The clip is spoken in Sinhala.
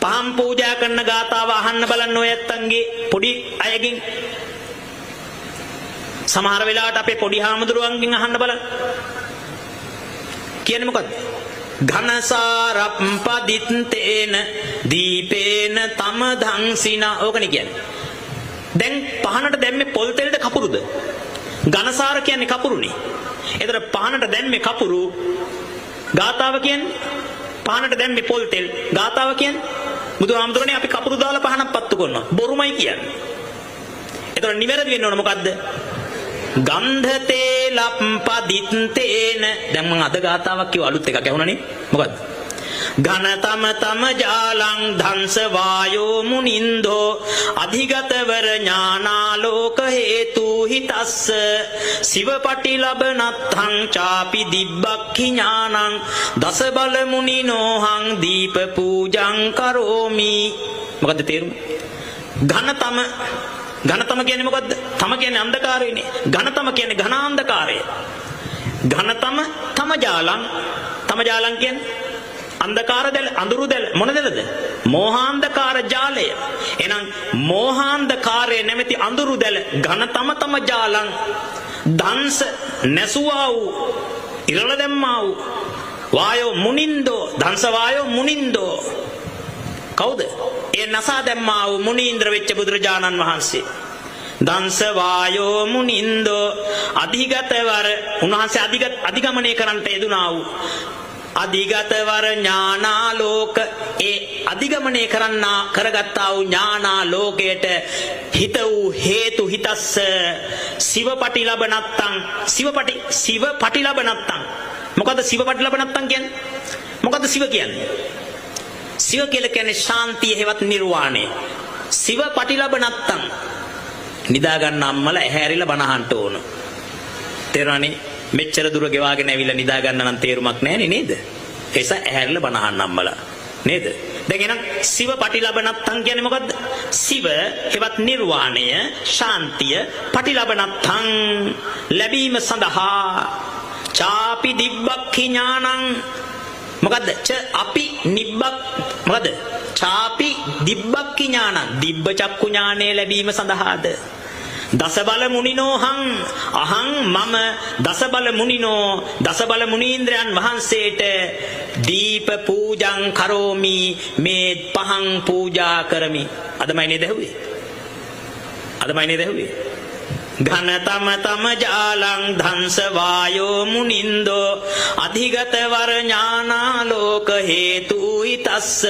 පහන් පූජා කරන ගාතාව අහන්න බලන්න ඔය ඇත්තන්ගේ පොඩි අයගෙන්. සමහර වෙලාවට අපේ පොඩි හාමුදුරුවන්ගෙන් අහන්න බලන්න. කියන්නේ මොකද්ද? ඝනසාරප්පදිත්තේන දීපේන තම ධංසිනා. ඕකනේ කියන්නේ. දැන් පහනට දැම්මේ පොල් තෙල්ද කපුරුද? ඝනසාර කියන්නේ කපුරුනේ. ඒතර පහනට දැම්මේ කපුරු. ගාතාව කියන්නේ පහනට දැම්මේ පොල් තෙල්. ගාතාව කියන්නේ බුදුහාමුදුරනේ අපි කපුරු දාලා පහනක් පත්තු කරනවා. බොරුමයි කියන්නේ. ඒතර නිවැරදි වෙන්න ඕන මොකද්ද? ගන්ධ තේලප්පදිත්තේන. දැන් මං අද ගාතාවක් කිව්ව අලුත් එකක් ඇහුණානේ. මොකද්ද? ඝන තම තම ජාලං ධංස වායෝ මුනින්දෝ අධිගතවර ඥානාලෝක හේතු හිතස්ස සිවපටි ලබනත්තං චාපි දිබ්බක්ඛි ඥානං දස බල මුනිනෝහං දීප පූජං කරෝමි. මොකද්ද තේරුම? ඝන තම, ඝනතම කියන්නේ මොකද්ද? තම කියන්නේ අන්ධකාරයනේ. ඝනතම කියන්නේ ඝනාන්ධකාරය. ඝනතම තම ජාලං, තම ජාලං කියන්නේ අන්ධකාර දැල, අඳුරු දැල. මොන දැලද? මෝහාන්ධකාර ජාලය. එහෙනම් මෝහාන්ධකාරය නැමැති අඳුරු දැල ඝනතම තම ජාලං දංශ නැසුවා වූ, ඉරල දැම්මා වූ වායෝ මුනින්දෝ, දංශ වායෝ මුනින්දෝ කවුද? ඒ නසා දැම්මා වූ මුනීන්ද්‍ර වෙච්ච බුදුරජාණන් වහන්සේ. දංශ වායෝ මුනින්දෝ අධිගතවර, උන්වහන්සේ අධිගමනය කරන්නට යෙදුනා වූ අධිගතවර ඥානාලෝක, ඒ අධිගමනය කරන්නා කරගත්තා වූ ඥානාලෝකයට හිත වූ හේතු හිතස්ස සිවපටි ලබනත්තං. සිවපටි, සිවපටි ලබනත්තං. මොකද්ද සිවපටි ලබනත්තං කියන්නේ? මොකද්ද සිව කියන්නේ? සිව කියලා කියන්නේ ශාන්තිය හේවත් නිර්වාණය. සිව පටිලබ නැත්තම් නිදා ගන්න අම්මලා ඇහැ ඇරිලා බණ අහන්න ඕන. තේරුණානේ? මෙච්චර දුර ගෙවාගෙන ඇවිල්ලා නිදා ගන්න නම් තේරුමක් නැහැනේ නේද? ඒ නිසා ඇහැ ඇරිලා බණ අහන්න අම්මලා නේද? දැන් එහෙනම් සිව පටිලබ නැත්තම් කියන්නේ මොකද්ද? සිව හේවත් නිර්වාණය ශාන්තිය පටිලබ නැත්තම් ලැබීම සඳහා චාපි දිබ්බක්ඛි ඥානං. මොකද්ද? ච අපි නිබ්බක් මොකද්ද? චාපි දිබ්බක්ඛි ඥානං, දිබ්බ චක්කු ඥානය ලැබීම සඳහාද දස බල මුනිනෝහං, අහං මම දස බල මුනිනෝ, දස බල මුනීන්ද්‍රයන් වහන්සේට දීප පූජං කරෝමි, මේ පහන් පූජා කරමි. අදමයි නේද ඇහුවේ? අදමයි නේද ඇහුවේ? ඝන තම තම ජාලං ධංස වායෝ මුනින්දෝ අධිගතවර ඥානාලෝක හේතු හිතස්ස.